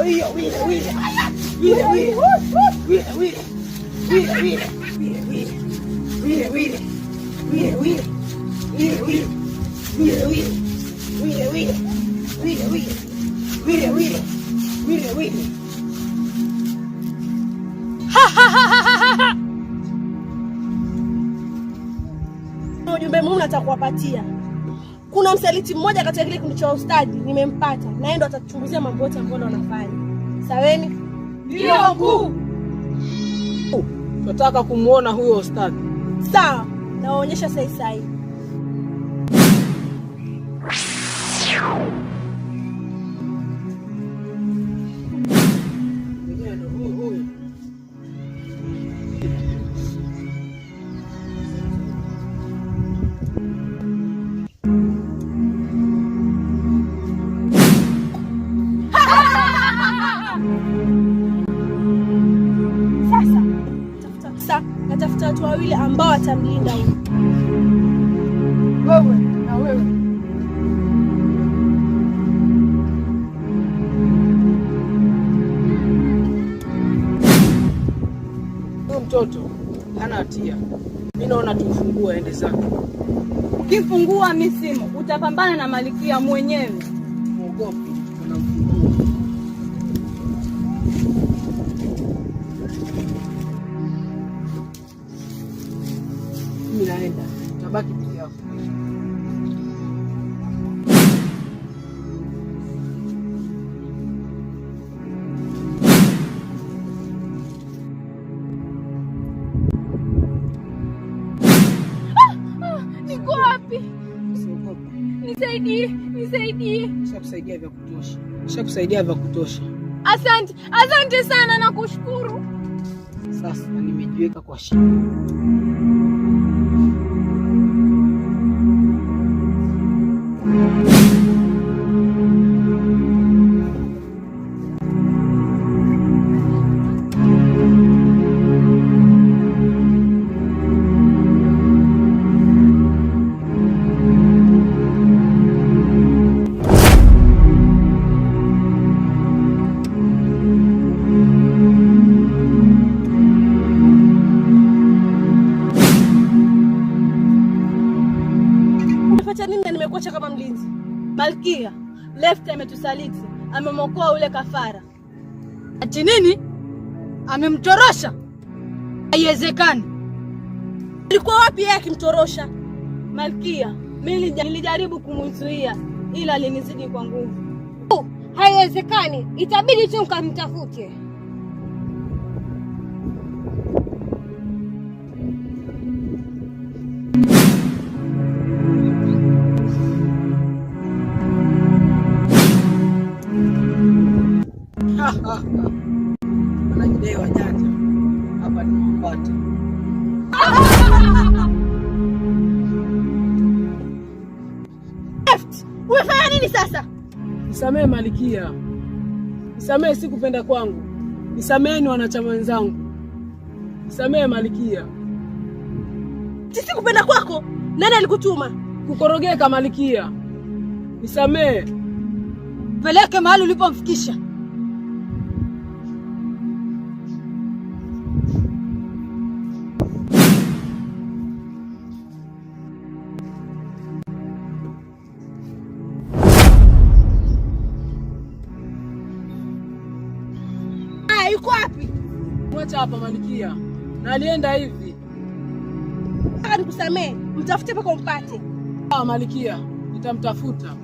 Hiyo hiyo wile wile. Wile wile. Wile wile. Wile wile. Wile wile. Wile wile. Wile wile. Wile wile. Wile wile. Wile wile. Wile wile. Wile wile. Wile wile. Ujumbe muhimu nataka kuwapatia. Kuna msaliti mmoja katika kile kikundi cha ustadi nimempata, na yeye ndo atachunguzia mambo yote ambayo wanafanya. Saweni? Ndio mkuu. Tunataka kumuona huyo ustadi. Sawa, nawaonyesha sai sai. Mwenyewe ndo huyu huyu. Sasa tafuta, natafuta watu wawili ambao watamlinda huyu. Wewe na wewe. Huyu mtoto hana hatia. Mimi naona tumfungue aende zake. Ukifungua misimu utapambana na malikia mwenyewe. Muogopi, tunamfungua. Mimi naenda, utabaki peke yako. Niko wapi? Usiogope. Nisaidie, nisaidie. Nishakusaidia vya kutosha. Nishakusaidia vya kutosha. Asante, asante sana, nakushukuru. Sasa nimejiweka kwa shida. Umefanya nini na nimekuacha kama mlinzi? Malkia, Left ametusaliti, amemwokoa ule kafara. Ati nini? Amemtorosha? Haiwezekani. Alikuwa wapi yeye akimtorosha? Malkia, mimi nilijaribu kumzuia ila alinizidi kwa nguvu. Haiwezekani, itabidi tu mkamtafute. Wanajidai wajanja. Hapa nimewapata. Left, umefanya nini sasa? Nisamehe Malikia, nisamehe, si kupenda kwangu. Nisameheni wanachama wenzangu, nisamehe Malikia. Sisi kupenda kwako? Nani alikutuma? Kukorogeka Malikia, nisamehe. Peleke mahali ulipomfikisha. Aya, yuko wapi? Mwacha hapa Malikia, na alienda hivi. Nataka nikusamee, mtafute mpaka umpate. Sawa Malikia, nitamtafuta.